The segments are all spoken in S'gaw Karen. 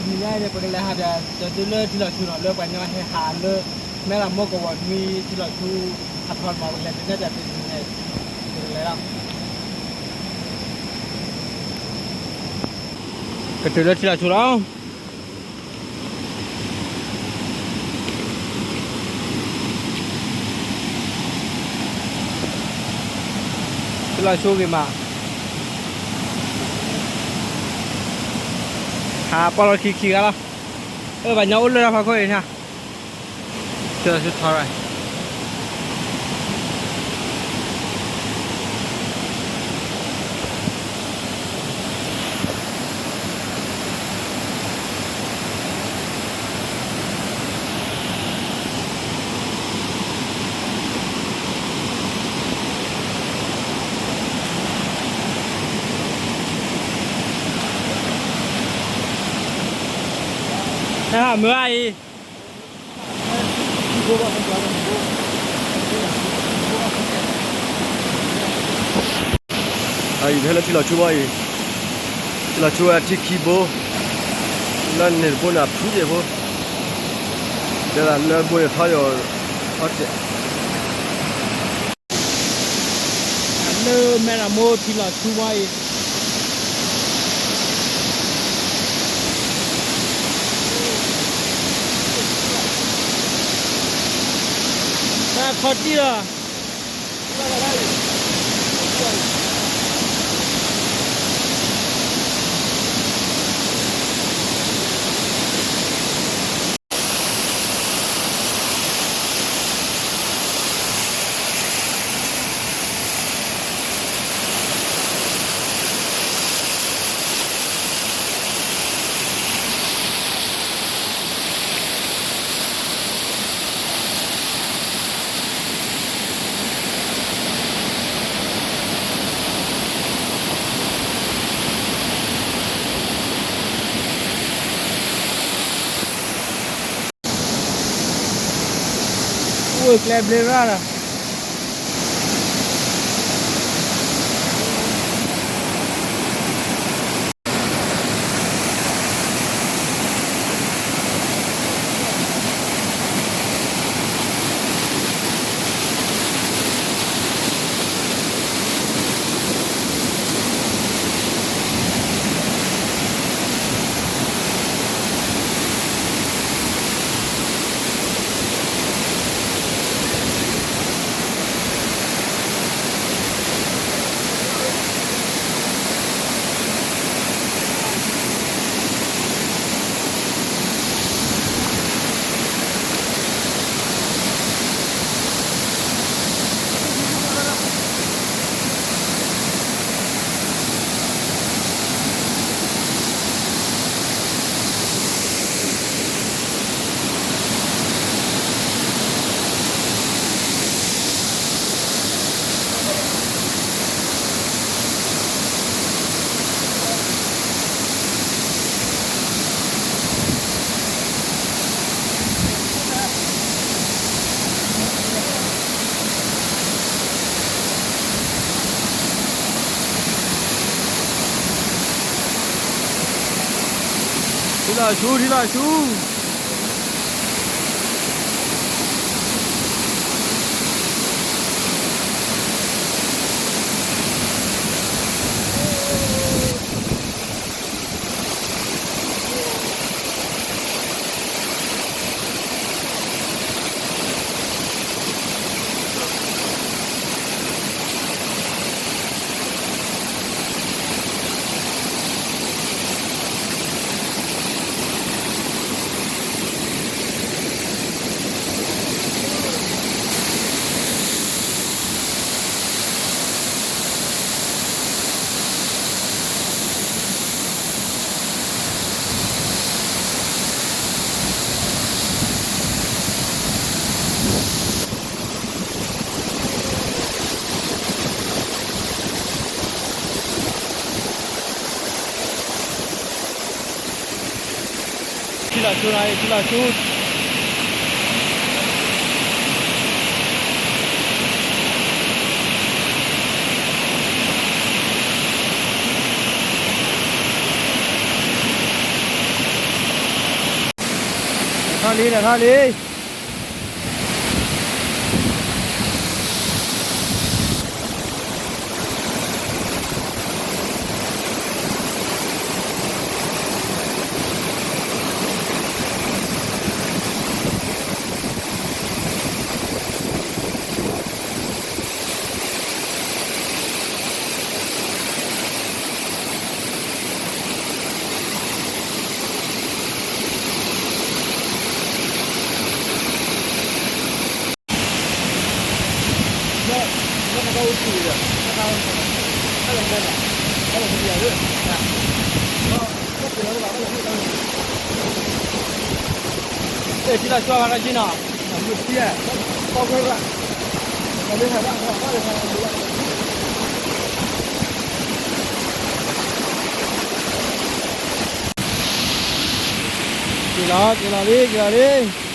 ညါအံၤန့ၣ် ပကလဲၤဟးပၠး ကတုၤလၢထံလီၤဆူနီၤ လၢပှၤညီဟဲဟးလၢ မဲၣ်ရမူကဝီၤနွံထံလီၤဆူ အထီတမီၤ ပကလဲၤတုၤနဲၣ်ပၠးသုန့ၣ် ပကလဲၤလီၤ ကတုၤလၢထံလီၤဆူလီၤ ထံလီၤဆူဂ့ၤမး ဟးပီလီၤခံခံဂၤလီၤ အၢ ပှၤညီအိၣ်လၢတၢ်ဖီခိၣ်အံၤန့ၣ် ထံလီၤဆူထီရၤ မုၢ်အါအံၤ အံၤဖဲလၢထံလီၤဆူဘီအံၤ ထံလီၤဆူဝဲထံခံဘိ လၢန့ၣ်တဘိန့ၣ်အဖုၣ်ယဲၢ်ဖိ တဲဒၣ်လၢဘိန့ၣ်ထီယိာ် ထီစဲး လၢမဲၣ်ရမိၢ်ထံလီၤဆူဝါအံၤ တၢ်ခီတံၢ်လီၤ အိၣ်ကျဲဘျ့ရၣ်လီၤ ထံလီၤဆူ ထံလီၤဆူ ထံလီၤဆူ ထံလီၤဆူ ထီၣ်လံ ထီၣ်လံ. ထံလီၤဆီဂၤလၢက့နီၤ, က့ၤလီၤ က့ၤလီၤလံ က့ၤလီၤလံ.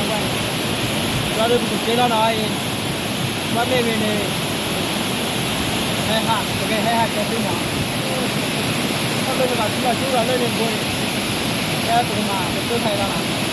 ဝဲန့ၣ်, ဒီးဒုးပကက့ၤလီၤနီၤအံၤ, ဘၣ်မ့ၢ်ဝံၤန့ၣ်, ဟဲဟး ပကဟဲဟးကဲသုမး, ဘၣ်မ့ၢ်ပဘၣ်ထံၣ်လီၤဆူလီၤလၢန့ၣ်တဘိန့ၣ်, ကဲပကမၤပကၢခါအံၤလီၤနီၤ.